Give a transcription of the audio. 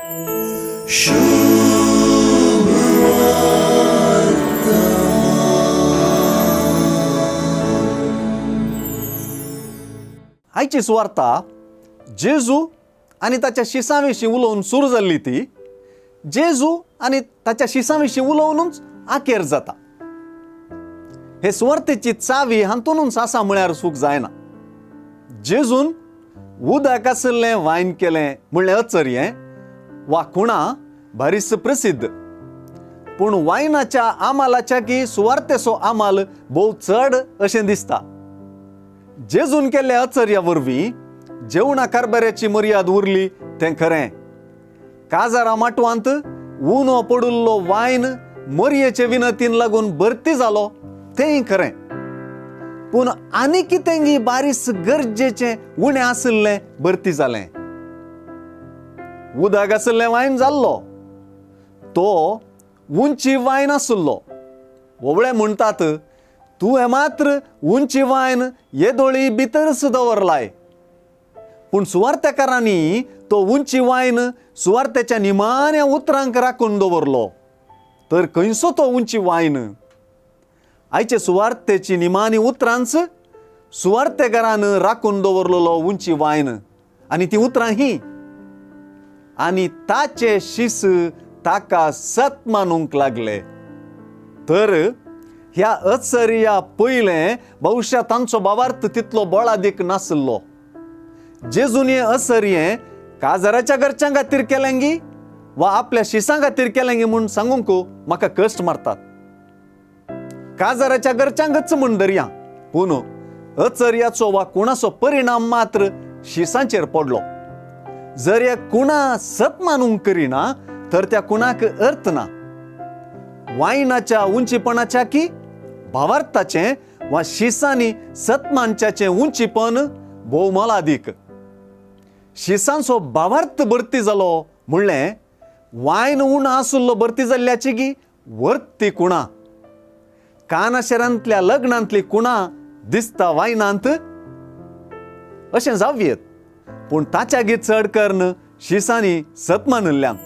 आयची सुवार्ता जेजू आनी ताच्या शिसां विशीं उलोवन सुरू जाल्ली ती जेजू आनी ताच्या शिसां विशीं उलोवनूच आखेर जाता. हे सुवार्तेची चावी हातूनच आसा म्हळ्यार चूक जायना. जेजून उदक आशिल्लें वायन केलें म्हणलें अचर्यें वा खुणा बारीस प्रसिद्ध, पूण वायनाच्या आमालाच्या की सुवार्तेचो आमाल भोव चड अशें दिसता. जेजून केल्ल्या अचर्या वरवीं जेवणा कारभाराची मर्याद उरली तें खरें. काजारा माटवांत उनो पडिल्लो वायन मरयेचे विनतीन लागून भरती जालो तेंय खरें, पूण आनी कितेंगी बारीस गरजेचें उणें आशिल्लें भरती जालें. उदक आशिल्लें वायन जाल्लो तो उंची वायन आशिल्लो. ओवळे म्हणटात तुवें मात्र उंची वायन येदोळी भितरच दवरलाय, पूण सुवार्थकारांनी तो उंची वायन सुवार्थेच्या निमाण्या उतरांक राखून दवरलो. तर खंयचो तो उंची वायन? आयचे सुवार्थेची निमाणी उतरांच सुवार्थेकारान राखून दवरलेलो उंची वायन, आनी ती उतरां ही, आनी ताचे शीस ताका सत मानूंक लागले. तर ह्या अचर्या पयलें भविश्या तांचो भावार्थ तितलो बळादीक नाशिल्लो. जेजून हें अचर्यें काजाराच्या घरच्यां खातीर केलेंगी वा आपल्या शिसां खातीर केलेंगी म्हूण सांगूंक म्हाका कश्ट मारतात. काजाराच्या घरच्यांकच म्हूण धरया, पूण अचर्याचो वा कुणाचो परिणाम मात्र शिसांचेर पडलो. जर ह्या कुणा सत मानूंक करिना तर त्या कुणाक अर्थ ना. वायनाच्या उंचीपणाच्या की भावार्थाचें वा शिसांनी सत मानच्याचें उंचीपण भोव मोलादीक. शिसांचो भावार्थ भरती जालो म्हणलें वायन उणो आशिल्लो भरती जाल्ल्याची गी वर्ती कुणा. कानाशेरांतल्या लग्नांतली कुणा दिसता वायनांत अशें जावयेत, पूण ताच्या गी चड करून शिसांनी सत मानिल्ल्यांत.